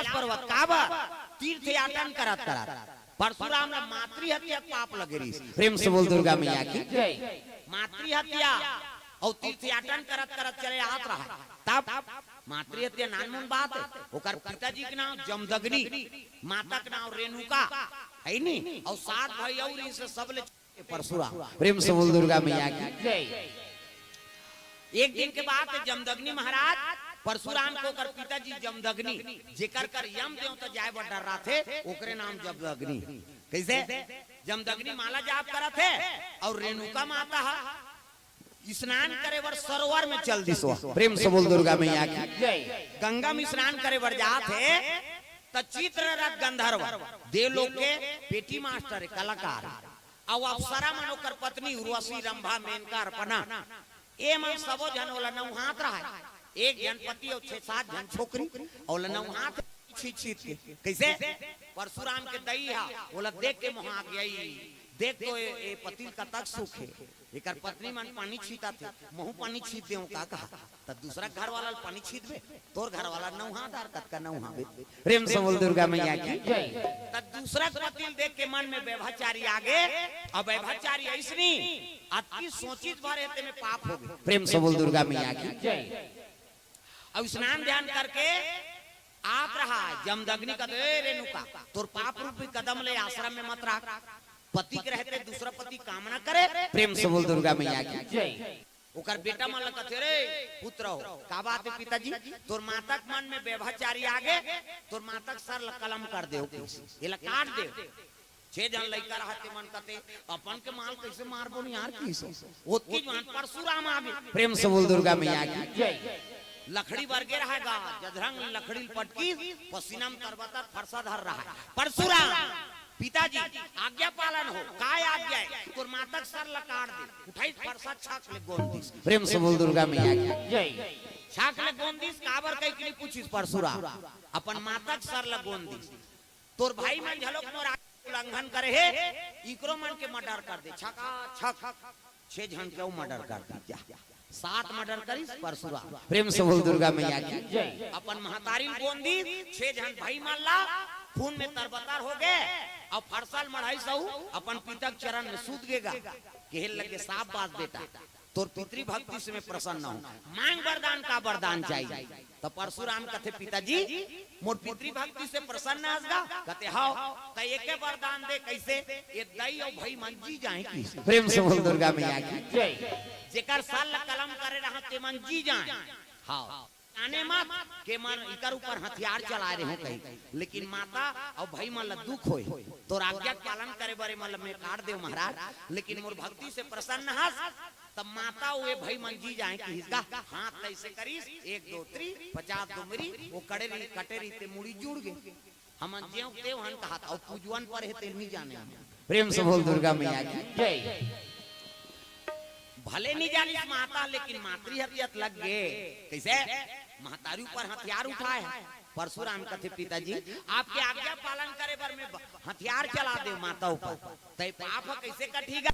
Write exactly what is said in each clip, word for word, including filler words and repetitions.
पर्वत काबर? तीर्थ याटन करत करत परशुराम ला मातृ हत्या पाप लगे रहिस। प्रेम से बोल दुर्गा मैया की। जय। मातृ हत्या अउ तीर्थ याटन करत करत चले आत रहा। तब मातृ हत्या नानमुन बात हे। ओकर पिताजी के नाम जमदग्नि, माता के नाम रेणुका, हे नी? अउ सात भाई अउ इनसे सब ले परशुराम। प्रेम से बोल दुर्गा मैया की। जय। एक दिन के बात हे, जमदग्नि महाराज परशुराम के ओकर पिताजी जमदग्नि, जेकर कर यम देवता जाए बर डर्राथे, ओकरे नाम जमदग्नि। कइसे? जमदग्नि माला जाप करत हे अउ रेणुका माता ह स्नान करे बर सरोवर में चल दिस। प्रेम से बोल दुर्गा मैया की। जय। गंगा में स्नान करे बर जात हे, त चित्ररथ गंधर्व, देवलोक के पेटी मास्टर हे, कलाकार, अउ अप्सरा मन ओकर पत्नी उर्वशी, रंभा, मेनका, अर्पणा, ए मन सबो झन ओला नउहात रहय। एक झन पति अउ छे सात झन छोकरी ओला नउहात छीत छीत के। कइसे? परशुराम के दई हा ओला देख के मोहा गे, देख तो ए, ए पति ल कतक सुख हे, एकर पत्नी मन पानी छीतथे, महूं पानी छीत देंव का कहा। त दूसरा घर वाला ल पानी छीतबे, तोर घर वाला नउहा दार कतका नउहाबे। प्रेम से बोल दुर्गा मैया की। जय। त दूसरा पति ल देख के मन में व्यभिचारी आगे, अउ व्यभिचारी अइसनी अतकी सोचिस भर हे तेमे पाप होगे। प्रेम से बोल दुर्गा मैया की। जय। अउ स्नान ध्यान करके आप रहा, जमदग्नि कथे, "ए रेणुका, तोर पाप रूपी कदम ले आश्रम में मत राख।" पति के रहते दूसरा पति कामना करे। प्रेम से बोल दुर्गा मैया की। जय। ओकर बेटा मन ल कथे, "रे पुत्र हो, का बात हे पिताजी? तोर माता के मन में व्यभिचारी आगे, तोर माता के सर ल कलम कर देव, एला काट देव।" छे झन लइका रहत हे, मन कथे, "अपन के माल कइसे मारबो न यार, किहिस।" ओतकी जुवार परशुराम आगे। प्रेम से बोल दुर्गा मैया की। जय। लकड़ी बर गे रहय गा, जधरंग लकड़ी ल पटकिस, पसीना म तरबतर फरसा धर रहय। "परशुराम, पिताजी, आज्ञा पालन हो।" "काय आज्ञा हे?" "तोर माता के सर ल काट दे।" उठाइस फरसा, छाक ले गोंद दिस। प्रेम से बोल दुर्गा मैया की। जय। छाक ले गोंद दिस, काबर कहिके नइ पूछिस परशुराम, अपन माता के सर ल गोंद दिस। "तोर भाई मन घलोक मोर आज्ञा उल्लंघन करे हे, इकरो मन के murder कर दे।" छका छक छे झन के अउ murder कर दिस। जा, सात murder करिस परशुराम। प्रेम से बोल दुर्गा मैया की। जय। अपन महतारी ल गोंद दिस, छे झन भाई मन ला खून में तरबतर होगे, अउ फरसा ल मढ़ाइस अउ अपन पिता के चरण में सूत गे गा। कहे लगे, "शाबाश बेटा, तोर पितृभक्ति से मैं प्रसन्न हूं, मांग वरदान।" "का वरदान चाहिए?" त परशुराम कथे, "पिताजी, मोर पितृभक्ति से प्रसन्न हस गा?" कथे, "हव।" "त एके वरदान दे।" "कइसे?" "ए दई अउ भई मन जी जांय।" किहिस। प्रेम से बोल दुर्गा मैया की। जय। "जेकर सर ल कलम करे रहंव ते मन जी जांय।" "हव।" "जाने मत के मन इकर ऊपर हथियार चलाय रेहेंव कहिके, लेकिन माता अउ भई मन ल दुख होय, तोर आज्ञा के पालन करे बर ए मन ल मैं काट देंव महाराज, लेकिन मोर भक्ति से प्रसन्न हस, त माता अउ ए भई मन जी जांय।" किहिस गा, हाथ ल अइसे करिस, एक दो तीन, पचास डुमरी, ओ कड़े रही, कटे रही, ते मुड़ी जुड़ गे। हमन जेव तेव हन कहत, अउ पूजवन पर हे, तेल नइ जाने हम। प्रेम से बोल दुर्गा मैया की। जय। भले नइ जानिस माता, लेकिन मातृ हत्या त लग गे। कइसे? महतारी ऊपर हथियार उठाय हे। परशुराम कथे, "पिताजी, आपके आज्ञा पालन करे बर मैं ब-, हथियार चला देंव माता ऊपर, त ए पाप ह कइसे कटही गा?"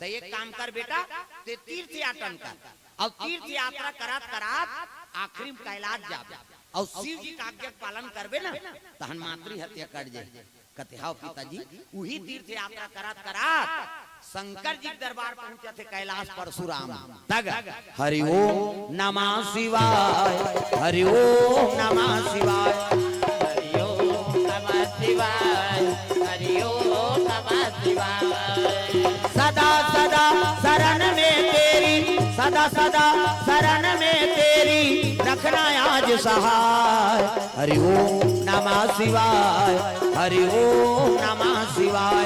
"त एक काम कर बेटा, ते तीर्थ याटन कर, अउ तीर्थ यात्रा करत करत आखिरी में कैलाश जाबे, अउ शिव जी के आज्ञा के पालन करबे ना, तहन मातृ हत्या कट जाही।" कथे, "हव पिताजी।" उही तीर्थ यात्रा करत करत शंकर जी के दरबार पहुंचत हे कैलाश परशुराम। तग हरि ओम नमः शिवाय, हरि ओम नमः शिवाय। हरि ओम नमः शिवाय, हरि ओम नमः शिवाय। सदा सदा शरण में तेरी, सदा सदा शरण में तेरी, रखना आज सहाय। हरि ओम नमः शिवाय, हरि ओम नमः शिवाय।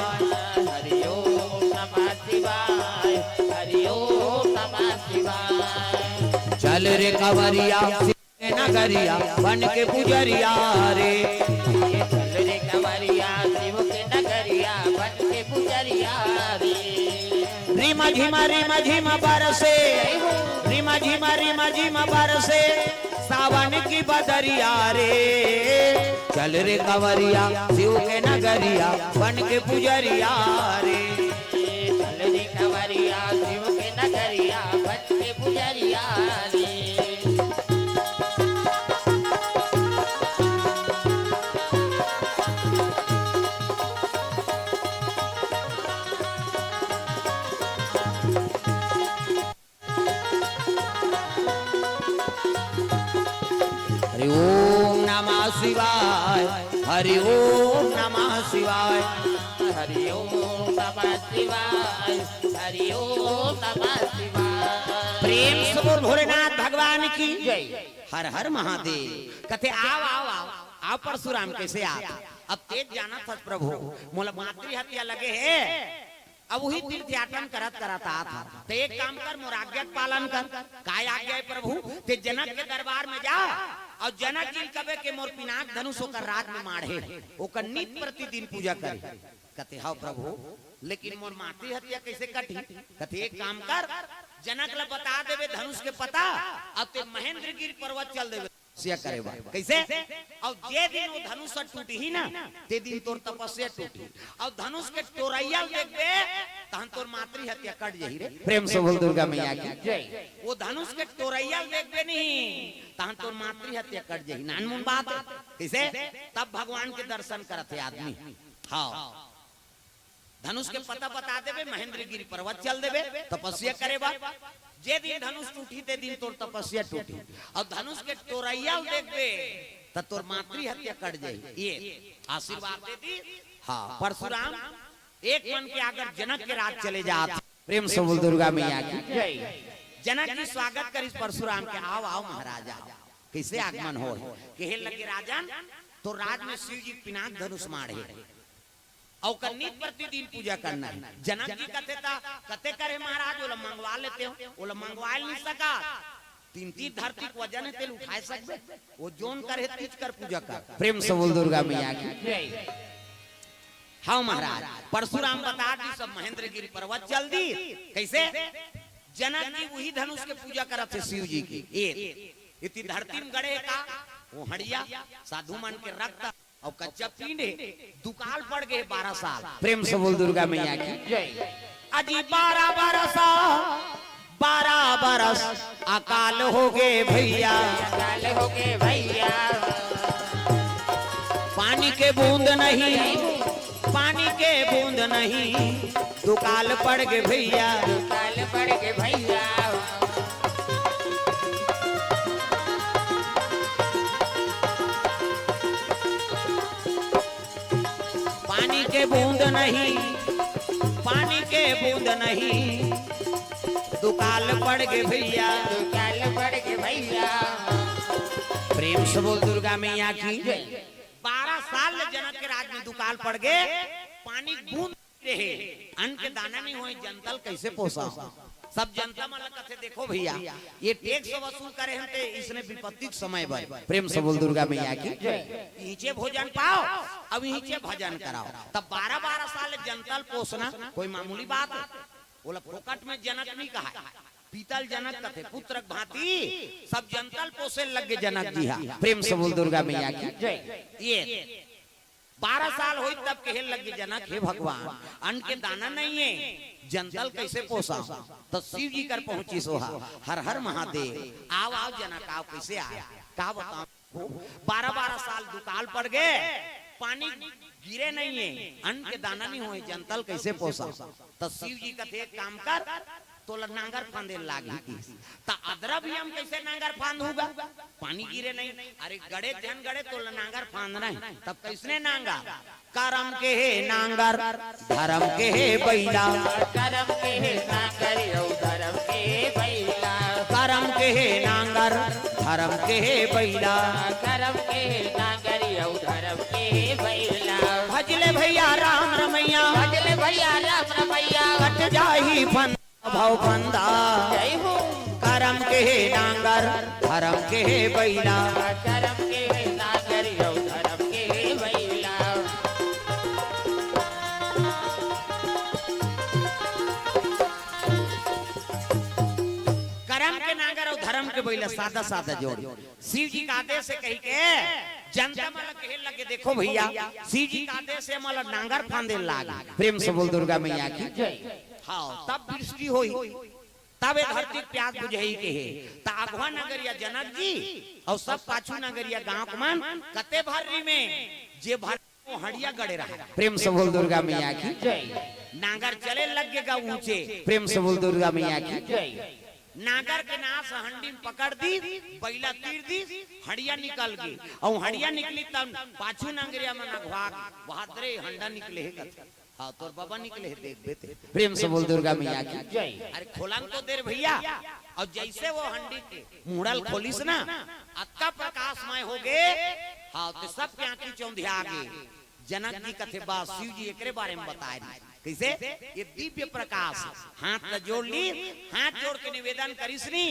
हरि ओम नमः शिवाय, हरि ओम नमः शिवाय। चल रे कंवरिया नगरिया बन के पुजरिया रे। चल रे कंवरिया शिव के नगरिया बन के पुजरिया रे। रिम झिम रिम झिम बरसे, रिम झिम रिम झिम बरसे सावन की बदरिया रे। चल रे कंवरिया शिव के नगरिया बन के पुजरिया रे। चल रे कंवरिया शिव के नगरिया बन के पुजरिया रे। ओम नमः शिवाय। हरि ओम नमः शिवाय। हरि ओम नमः शिवाय। हरि ओम नमः शिवाय। प्रेम से बोल भोलेनाथ भगवान की जय। हर हर महादेव। कथे, "आव, आव, आव, आव परशुराम, कइसे आत?" अब तें जानत हस प्रभु, मोला मातृ हत्या लगे हे, अब उही तीर्थयाटन करत करत आत हस। त एक काम कर, मोर आज्ञा के पालन कर। काय आज्ञा हे प्रभु? तें जनक के दरबार में जा अउ जनक जी ल कबे के मोर पिनाक धनुष ओकर राज में माढ़े, ओकर नित प्रतिदिन पूजा करे। कथे, "हव प्रभु, लेकिन मोर मातृ हत्या कइसे कटही?" कथे, "एक काम कर, जनक ल बता देबे धनुष के पता, अउ तें महेंद्रगिरी पर्वत चल देबे तपस्या करे बर।" कइसे? "अउ जे दिन वो धनुष ह टूटही ना, ते दिन तोर तपस्या टूटही। अउ धनुष के टोरइया ल देखबे, तहन तोर मातृ हत्या कट जही रे।" प्रेम से बोल दुर्गा मैया की जय। "वो धनुष के टोरइया ल देखबे नहीं, तहन तोर मातृ हत्या कट जही।" नानमुन बात हे। कइसे? तब भगवान के दर्शन करत हे आदमी। हव। धनुष के पता बता देबे, महेंद्रगिरी पर्वत चल देबे तपस्या करे बर। जे दिन धनुष टूटही, ते दिन तोर तपस्या टूटही। अउ धनुष के टोरइया ल देखबे, त तोर मातृ हत्या कट जही। ये आशीर्वाद दे दिस। हव, परशुराम एक मन के अगर जनक के राज चले जात। प्रेम से बोल दुर्गा मैया की जय। जनक जी स्वागत करिस परशुराम के, "आव, आव महाराज, आव।" कइसे आगमन होय? कहे लगे, "राजन, तोर राज में शिव जी पिनाक धनुष माढ़े, अउ ओकर नित प्रतिदिन पूजा करना हे।" जनक जी कथे, "त कते करे महाराज, ओला मंगवा लेतेंव।" "ओला मंगवा ल नइ सकस, तीन तीन धरती के वजन हे, तेला उठाय सकबे? वो जोन करे तीच कर पूजा कर।" प्रेम से बोल दुर्गा मैया की जय। "हव महाराज।" परशुराम बता दिस, सब महेंद्रगिरी पर्वत चल दिस। कइसे? जनक जी उही धनुष के पूजा करत हे शिव जी के। ए, इति धरती में गड़े हे का, वो हड़िया, साधु मन के रक्त अउ कच्चा पिंड हे, दुकाल पड़ गे बारह साल। प्रेम से बोल दुर्गा मैया की जय। अजी बारह बरस, बारह बरस अकाल हो गे भइया। अकाल हो गे भइया। पानी के बूंद नहीं, पानी के बूंद नहीं, दुकाल पड़ गे भइया। दुकाल पड़ गे भइया। पानी के बूंद नहीं, पानी के बूंद नहीं, दुकाल पड़ गे भइया। दुकाल पड़ गे भइया। प्रेम से बोल दुर्गा मैया की। बारह साल ले जनक के राज में दुकाल पड़ गे, पानी बूंद रहे, अन्न के दाना नइ होय, जनता ल कइसे पोसा? सब जनता मन ल कथे, "देखो भइया, ये टैक्स वसूल करे हन ते इसने विपत्ति के समय बर।" प्रेम से बोल दुर्गा मैया की। इहिंचे भोजन पाव, अब इहिंचे भजन कराव। तब बारह बारह साल जनता ल पोसना कोई मामूली बात हे? ओला फोकट में जनक नइ कहाय, पिता ल जनक कथे, पुत्र के भांति सब जनता ल पोसे लग गे जनक जी हा। प्रेम से बोल दुर्गा मैया की। ये बारह साल होइस तब कहे लगे जनक, "हे भगवान, अन्न के दाना नइ हे, जनता ल कइसे पोसा?" त शिव जी कर पहुंचिस ओहा, "हर हर महादेव, आव आव जनक आव।" कइसे आय? का बतावंव, बारह बारह साल दुकाल पड़ गे, पानी गिरे नइ हे, अन्न के दाना नइ होय, जनता ल कइसे पोसा? त शिव जी कथे, "एक काम कर, तोला नांगर फांदे ल लागही।" त अदरा भी हम कइसे नांगर फांदहूं गा? पानी गिरे नइ। अरे गड़े झन गड़े, तोला नांगर फांदना हे। तब कइसने नांगर? करम के हे नांगर, धरम के हे बइला। करम के हे नांगर अउ धरम के हे बइला। करम के हे नांगर, धरम के हे बइला। करम के हे नांगर अउ धरम के हे बइला। भज ले भइया राम रमइया। भज ले भइया राम रमइया। कट जाही फंदा भव फंदा। जय हो। करम के हे नांगर, धरम के हे बइला। करम के हे नांगर अउ धरम के हे बइला। करम के नांगर अउ धरम के बइला, सादा सादा जोड़। शिव जी के आदेश हे कहिके जनता मन ल कहे लगे, "देखो भइया, शिव जी के आदेश हे, हमन ल नांगर फांदे ल लाग।" प्रेम से बोल दुर्गा मैया की। हाव, तब वृष्टि होही, तब ए धरती के प्यास बुझही कहे। त अगवा नगरिया जनक जी अउ सब पाछू नगरिया गांव के मन कते भर्री में जे भर वो हड़िया गड़े रहा। प्रेम से बोल दुर्गा मैया की। नांगर चले लग गे गा ऊंचे। प्रेम से बोल दुर्गा मैया की। नागर के नास हंडी में पकड़ दी, बइला तीर दी, हंडिया निकल गे। अउ हंडिया निकली तब पाछू नंगरिया मन अघवा गे, वहां तरे हंडा निकले हे कथे। हाँ, तोर बाबा निकले हे, देखबे ते। प्रेम से बोल दुर्गा मैया की। जय। अरे खोलन तो दे रे भइया। अउ जइसे वो हंडी के मुहड़ा ल खोलिस ना, अतका प्रकाशमय हो गे। हाँ, ते सबके आंखी चौंधिया गे। जनक जी कथे, बा शिव जी एकरे बारे में बताए रहिस। कइसे? ये दिव्य प्रकाश। हाथ ल जोड़ ली, हाथ जोड़ के निवेदन करिस नी,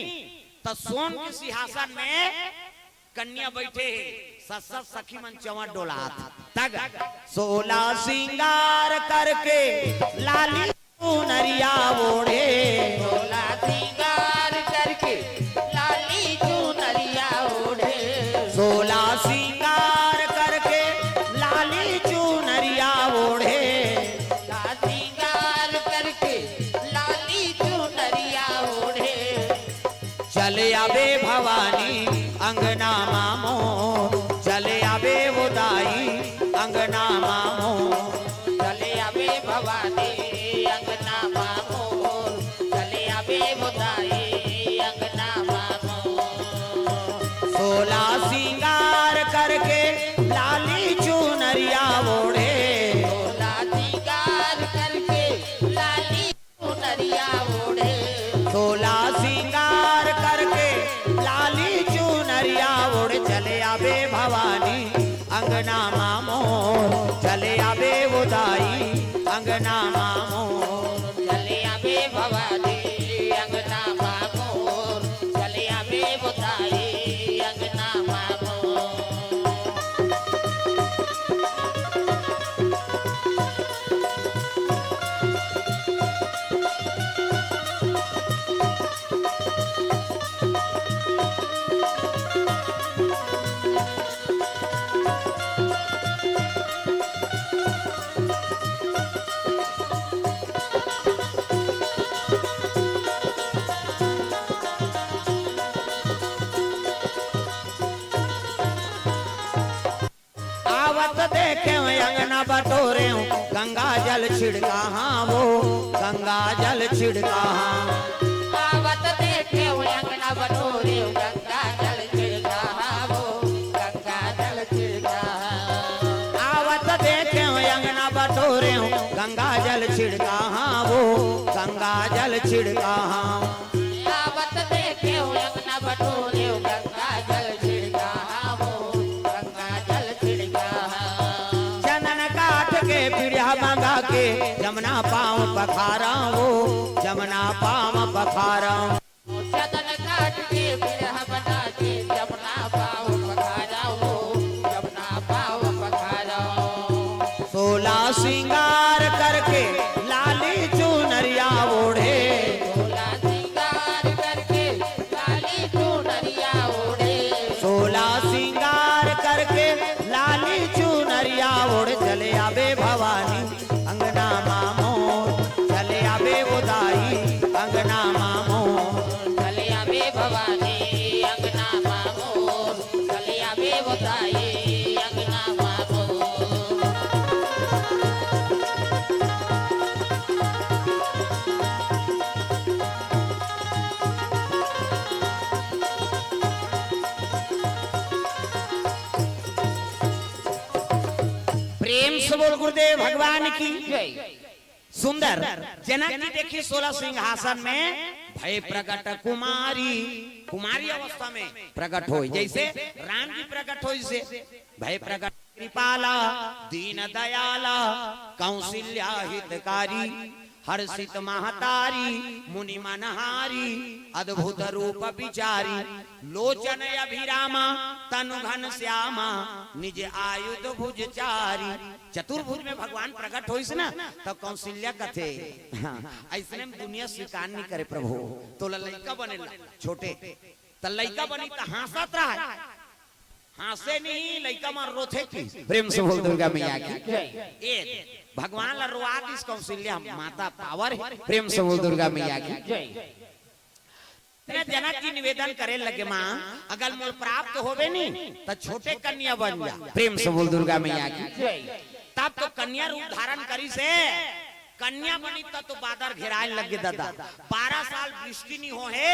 त सोन के सिंहासन में कन्या बइठे हे, सत सत सखी मन चंवर डोलात। तग सोला सिंगार करके लाली चुनरिया ओढ़े। सोला सिंगार करके लाली चुनरिया ओढ़े। सोला सिंगार करके लाली चुनरिया ओढ़े। सोला सिंगार करके लाली चुनरिया ओढ़े। चले आबे भवानी अंगना मा मोर, चले आबे वो दाई अंगना मा मोर। चले आबे भवानी अंगना मा मोर, चले आबे वो दाई अंगना मा मोर। सोला सिंगार करके लाली चुनरिया ओढ़े। सोला सिंगार करके लाली चुनरिया ओढ़े। सोला सिंगार करके लाली चुनरिया ओढ़ चले आबे भवानी अंगना मा मोर, चले आबे वो दाई अंगना मा मोर। चले आबे भवानी अंगना मा मोर, चले आबे वो दाई अंगना मा मोर। आवत देखे अंगना बटोरे, गंगा जल छिड़का हाँ वो, गंगा जल छिड़का हाँ। आवत देखे अंगना बटोरे, गंगा जल छिड़का हाँ वो, गंगा जल छिड़का हाँ। आवत देखे अंगना बटोरे, गंगा जल छिड़का हाँ वो, गंगा जल छिड़का हाँ। आवत देखे अंगना बटोरे, गंगा जल छिड़का हाँ वो, गंगा जल छिड़का हाँ। चंदन काठ के पीढ़ा मंगा के, जमुना पाँव पखारा वो, जमुना पाँव पखारा। चंदन काठ के पीढ़ा बना के, जमुना पाँव पखारा वो, जमुना पाँव पखारा। सोला सिंगार करके लाली चुनरिया ओढ़े। सोला सिंगार करके लाली चुनरिया ओढ़े। सोला सिंगार करके लाली चुनरिया ओढ़ चले आबे भवानी अंगना मा मोर, चले आबे वो दाई अंगना मा मोर। चले आबे भवानी अंगना मा मोर, चले आबे वो दाई अंगना मा मोर। प्रेम से बोल गुरुदेव भगवान की। जय। सुंदर। जनक जी देखी सोला सिंहासन में भय प्रगट कुमारी, कुमारी अवस्था में प्रगट होय, जइसे राम जी प्रगट होय, जइसे भय प्रगट कृपाला दीन दयाला कौशल्या हितकारी, हर्षित महतारी मुनि मनहारी अद्भुत रूप बिचारी, लोचन अभिरामा तनु घन श्यामा निज आयुध भुज चारी। चतुर्भुज में भगवान प्रगट होइस ना, तब कौशल्या कथे, हाँ, अइसने में दुनिया स्वीकार नइ करे प्रभु, तोला लइका बने ला, छोटे, त लइका बनी त हाँसत रहय, हाँसे नहीं, लइका मन रोथे कि। प्रेम से बोल दुर्गा मैया की। ए, भगवान ला रोवा दिस कौशल्या, माता पावर हे। प्रेम से बोल दुर्गा मैया की। इतने जनक जी निवेदन करे लगे, माँ, अगर मोल प्राप्त होवे नी, त छोटे कन्या बन जा। प्रेम से बोल दुर्गा मैया की। तब तो कन्या रूप धारण करिस हे। कन्या बनी त तो बादर घेराए लग गे दादा। बारह साल वृष्टि नी हो हे,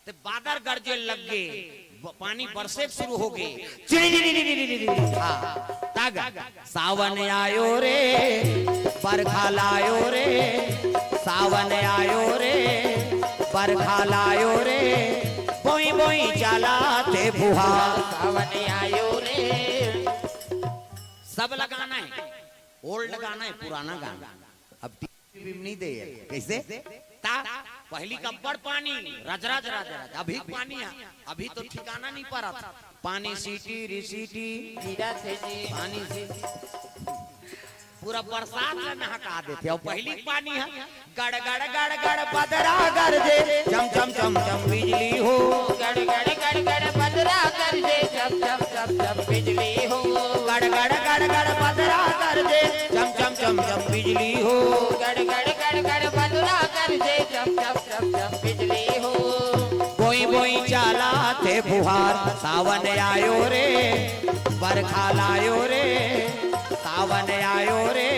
ते बादर गरजे लग गे, ब-, पानी बरसे शुरू हो गे। चिड़ी, हाँ, तग, सावन आयो रे, बरखा लायो रे, सावन आयो रे, बरखा लायो रे, बोई बोई चाला थे फुहार। सावन आयो रे। सब लगाना है, ओल्ड गाना है, पुराना गाना। अब टीवी भी नहीं दे, कैसे? ता पहली कब्बड़ पानी, रज रज रज रज, अभी पानी है, अभी तो ठिकाना नहीं पड़ा था। पानी सीटी रिसीटी, गिरा थे जी। पानी सीटी, पूरा बरसात में नहका देते। और पहली पानी है, गड़ गड़ गड़ गड़ बदरा गरजे, चम चम चम चम बिजली हो। गड़ गड़ गड़ गड़ बदरा गरजे, चम चम चम चम बिजली हो। गड़ गड़ गड़ गड़ बदरा गरजे, चम चम चम चम बिजली हो। गड़ गड़ गड़ गड़ बदरा गरजे, चम चम चम चम बिजली हो। बोई बोई चाला थे फुहार, सावन आयो रे, बरखा लायो रे, सावन आयो रे,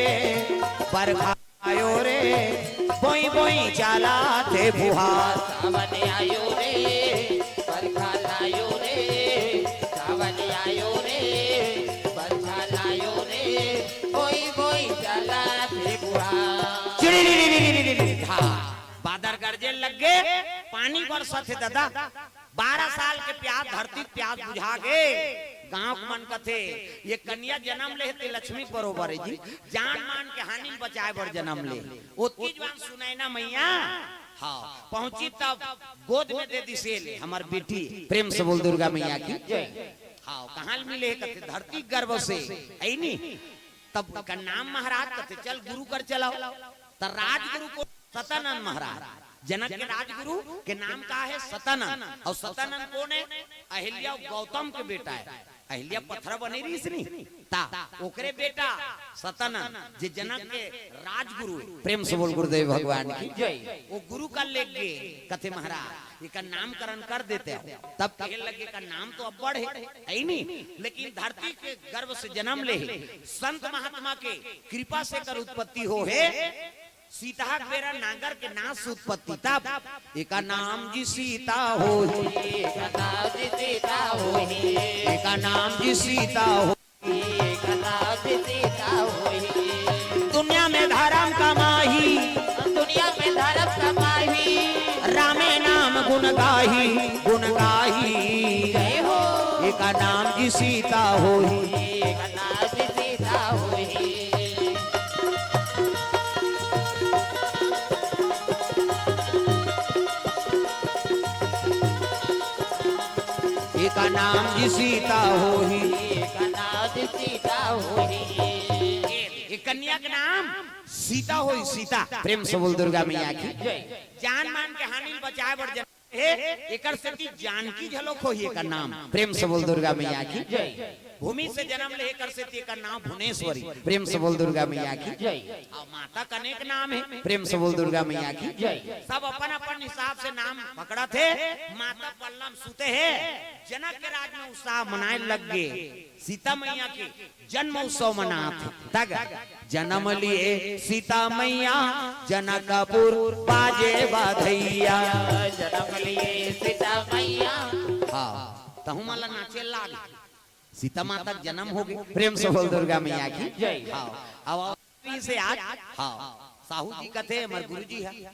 बरखा आयो रे, बोई बोई चाला थे फुहार। सावन आयो रे, बरखा लायो रे, सावन आयो रे, बरखा लायो रे, बोई बोई चाला थे फुहार। चिड़ी, हाँ, बादर गरजे लग गे, पानी बरसत हे दादा। बारह साल के प्यास, धरती के प्यास बुझा गे। गांव के मन कथे, ये कन्या जन्म ले हे ते लक्ष्मी के बरोबर है जी। जान मान के हानि ल बचाए बर जन्म ले। ओतकी जुवान सुनैना मैया, हाँ, पहुंची तब गोद में दे दिसे ले, हमर बेटी। प्रेम से बोल दुर्गा मैया की। हाँ, कहाँ ले मिले हे कथे, धरती गर्भ से, है नी? तब का नाम महाराज कथे, चल गुरु कर चलाओ। त राजगुरु को सतानंद महाराज, जनक के राजगुरु के नाम का हे? सतानंद। और सतानंद कौन हे? अहिल्या गौतम के बेटा हे। अहिल्या पथरा बने रहिस नी, ता ओकरे बेटा सतानंद, जे जनक के राजगुरु हे। प्रेम से बोल गुरुदेव भगवान की जय। वो गुरु का लेग गे, कथे महाराज, एकर नामकरण कर देते हो। तब कहे लगे, का नाम तो अब्बड़ हे, है नी, लेकिन धरती के गर्भ से जन्म ले हे, संत महात्मा के कृपा से एकर उत्पत्ति हो हे। सीता के बेरा नांगर के नास उत्पत्ति तब। एका नाम जी सीता होही। एका नाम जी सीता होही। एका नाम जी सीता होही। एका नाम जी सीता होही। दुनिया में धर्म कमाही। दुनिया में धर्म कमाही। रामे नाम गुण गाही, गुण गाही। जय हो। एका नाम जी सीता होही। एका नाम जी सीता होही। एका नाम जी सीता होही। एका नाम जी सीता होही। ए, ए कन्या के नाम सीता होही, सीता। प्रेम से बोल दुर्गा मैया की। जय। जान मान के हानि ल बचाए बर जन हे, एकर सेती जानकी घलोक होही एकर नाम। प्रेम से बोल दुर्गा मैया की। जय। भूमि से जन्म ले एकर सेती एकर नाम भुवनेश्वरी। प्रेम से बोल दुर्गा मैया की। जय। अउ माता के अनेक नाम हे। प्रेम से बोल दुर्गा मैया की। जय। सब अपन अपन हिसाब से नाम पकड़त हे। माता पलना म सुते हे। जनक के राज में उत्साह मनाए लग गे। सीता मैया के जन्म उत्सव मनात हे। तग, जन्म लिए सीता मैया, जनकपुर बाजे बधइया। जन्म लिए सीता मैया। हाँ, तहु मन ला नाचे लाग। सीता माता के जन्म हो गे। प्रेम से बोल दुर्गा मैया की। जय। हाँ, अब से आज, हाँ, साहू जी कथे, हमर गुरु जी हे।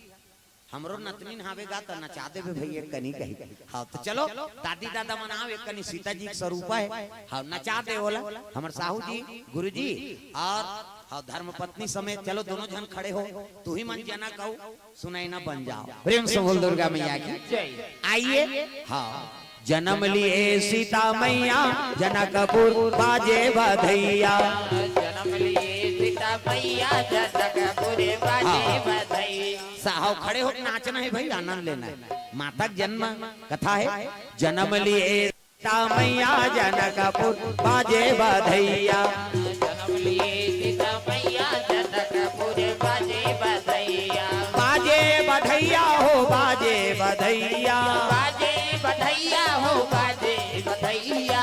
हमरो नतनीन हावे गा, त नचा देबे भई एक कनी कही। हाँ, त चलो, दादी दादा मन आओ, एक कनी सीता जी के स्वरूप हे। हाँ, नचा दे ओला। हमर साहू जी, गुरु जी, अउ, अउ धर्म पत्नी समेत, चलो, दोनों झन खड़े हो। तुही मन जनक अउ सुनैना बन जाओ। प्रेम से बोल दुर्गा मैया की। जय। आइए। हाँ। जन्म लिए सीता मैया, जनकपुर बाजे बधइया। जन्म लिए सीता मैया, जनकपुर बाजे हाँ। बधइया। साहब खड़े होके नाचना हे भई, आनंद लेना हे। माता के जन्म कथा हे। जन्म लिए सीता मैया, जनकपुर बाजे बधइया। जन्म लिए सीता मैया, जनकपुर बाजे बधइया। बाजे बधइया हो, बाजे बधइया। बाजे बधइया हो, बाजे बधइया।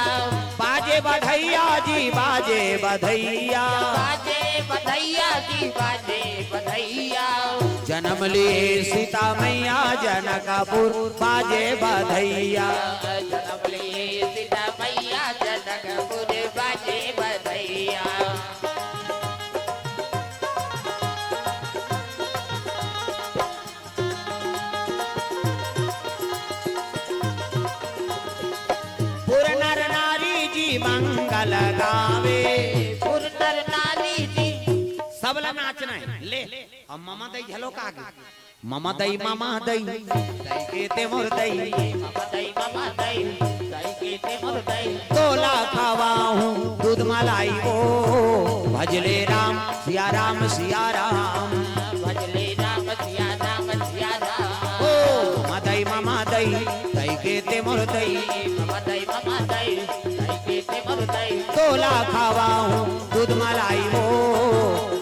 बाजे बधइया जी, बाजे बधइया। बाजे बधइया जी बाजे बधइया। जनम लिए सीता मैया जनकपुर बाजे बधइया। जनम लिए सीता मैया जनकपुर बाजे बधइया। पुर नर नारी जी मंगल गावे। पुर नर नारी जी। सबला नाचना हे। ले, अब ममा दई घलो का आगे। ममा दई, ममा दई, दई के ते मोर दई। ममा दई, ममा दई, दई के ते मोर दई। तोला खवाहूँ दूध मलाई वो, भजले राम, सिया राम, सिया राम। भजले राम, सिया राम, सिया राम। ओ, ममा दई, ममा दई, दई के ते मोर दई। ममा दई, ममा दई, दई के ते मोर दई। तोला खवाहूँ दूध मलाई वो,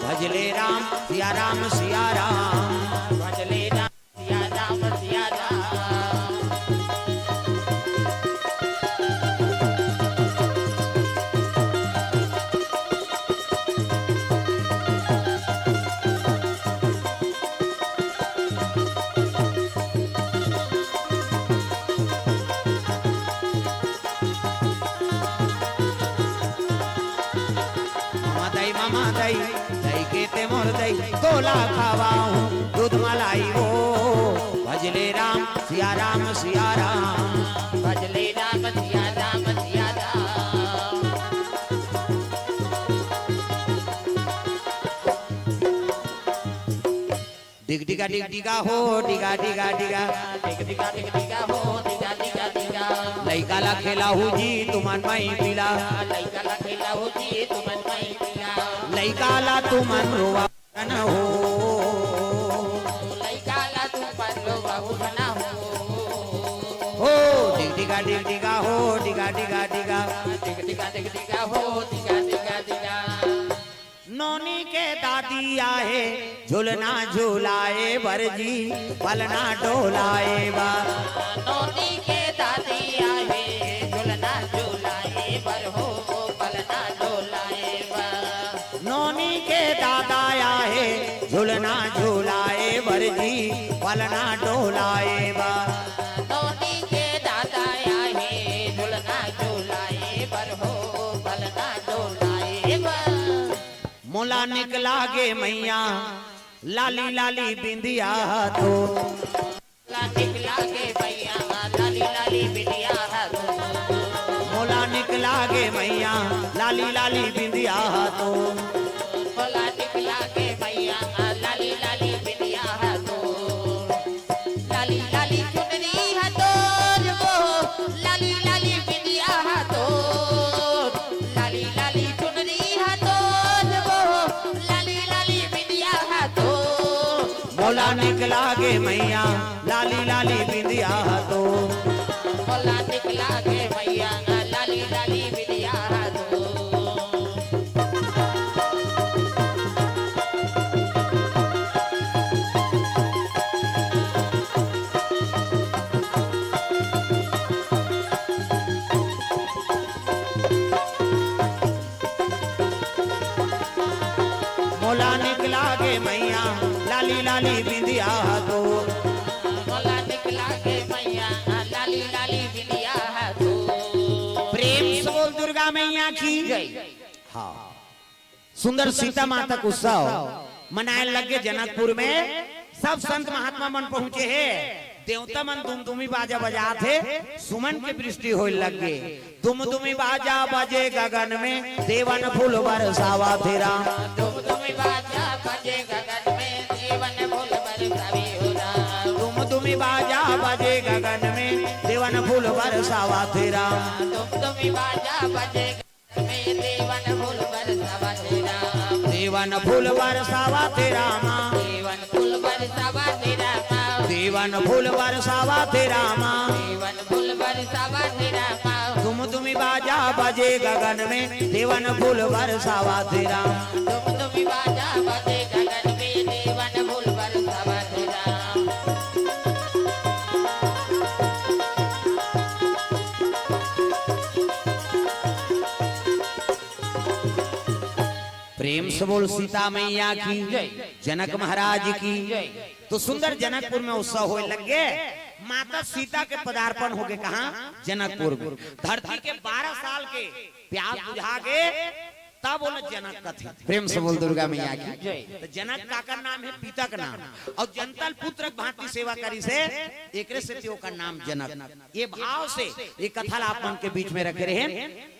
भजले राम, सिया राम, सिया राम। भजले राम, सिया राम, सिया राम। ममा दई, ममा दई, दई के ते मोर दई, तोला खवाहूँ दूध मलाई वो। भजले राम, सिया राम, सिया राम। भजले राम, सिया राम, सिया राम। डिग डिगा डिग डिगा हो, डिगा डिगा डिगा। डिग डिगा डिग डिगा हो, डिगा डिगा डिगा। लइका ला खेलाहू जी तुमन मई पिला। लइका ला खेलाहू जी तुमन मई पिला। लइका ला तुमन रोवा न हो। लइका ला तुमन रोवा न हो। हो, डिग डिगा डिग डिगा हो, डिगा डिगा डिगा। डिग डिगा डिग डिगा हो, डिगा डिगा डिगा। नोनी के दादी आहे, झुलना झुलाए बर जी, पलना डोलाए बर। नोनी के दादी आहे, झुलना झुलाए बर हो, पलना डोलाए बर। नोनी के दादा आहे, झुलना झुलाए बर जी, पलना डोलाए बर। नोनी के दादा आहे, झुलना झुलाए बर हो, पलना डोलाए बर। मोला निक लागे मइया, लाली लाली बिंदिया तो। मोला निक लागे मइया, लाली लाली बिंदिया तो। मोला निक लागे मइया, लाली लाली बिंदिया तो। मोला निक लागे मइया, लाली लाली बिंदिया तो। लाली लाली चुनरी हा तोर वो, लाली लाली बिंदिया हा तोर। लाली लाली चुनरी हा तोर वो, लाली लाली बिंदिया हा तोर। मोला निक लागे मइया, लाली लाली बिंदिया हा तोर। मोला निक लागे मइया, लाली लाली बिंदिया हा तोर। मोला निक लागे मइया, लाली लाली बिंदिया हा तोर। मोला निक लागे मइया, लाली लाली बिंदिया हा तोर। प्रेम से बोल दुर्गा मैया की। जय। हाँ। सुंदर सीता माता के उत्सव मनाए लग गे जनकपुर में। सब संत महात्मा मन पहुंचे हे। देवता मन दुमदुमी बाजा बजात हे। सुमन के वृष्टि होए लग गे। दुमदुमी बाजा बजे गगन में, देवन फूल बरसावत हे राम। दुमदुमी बाजा बजे गगन में, देवन फूल बरसावत हे राम। दुमदुमी बाजा बजे गगन में, देवन फूल बरसावत हे राम। दुमदुमी बाजा बजे देवन फूल बरसावत हे रामा। देवन फूल बरसावत हे रामा। देवन फूल बरसावत हे रामा। देवन फूल बरसावत हे रामा। दुमदुमी बाजा बजे गगन में, देवन फूल बरसावत हे राम। दुमदुमी बाजा बजे गगन में, देवन फूल बरसावत हे राम। प्रेम से बोल सीता मैया की, जनक महाराज की। तो सुंदर जनकपुर में उत्सव होए लग गे। माता सीता के पदार्पण हो गे कहाँ? जनकपुर में। धरती के बारह साल के प्यास बुझा गे, तब ओला जनक कथे। प्रेम से बोल दुर्गा मैया की। तो जनक काकर नाम है? पिता का नाम। और जंतल पुत्र भांति सेवा करिस हे, एकरे सेती ओकर नाम जनक। ये भाव से ये कथा ला आप मन के बीच में रखे रहे।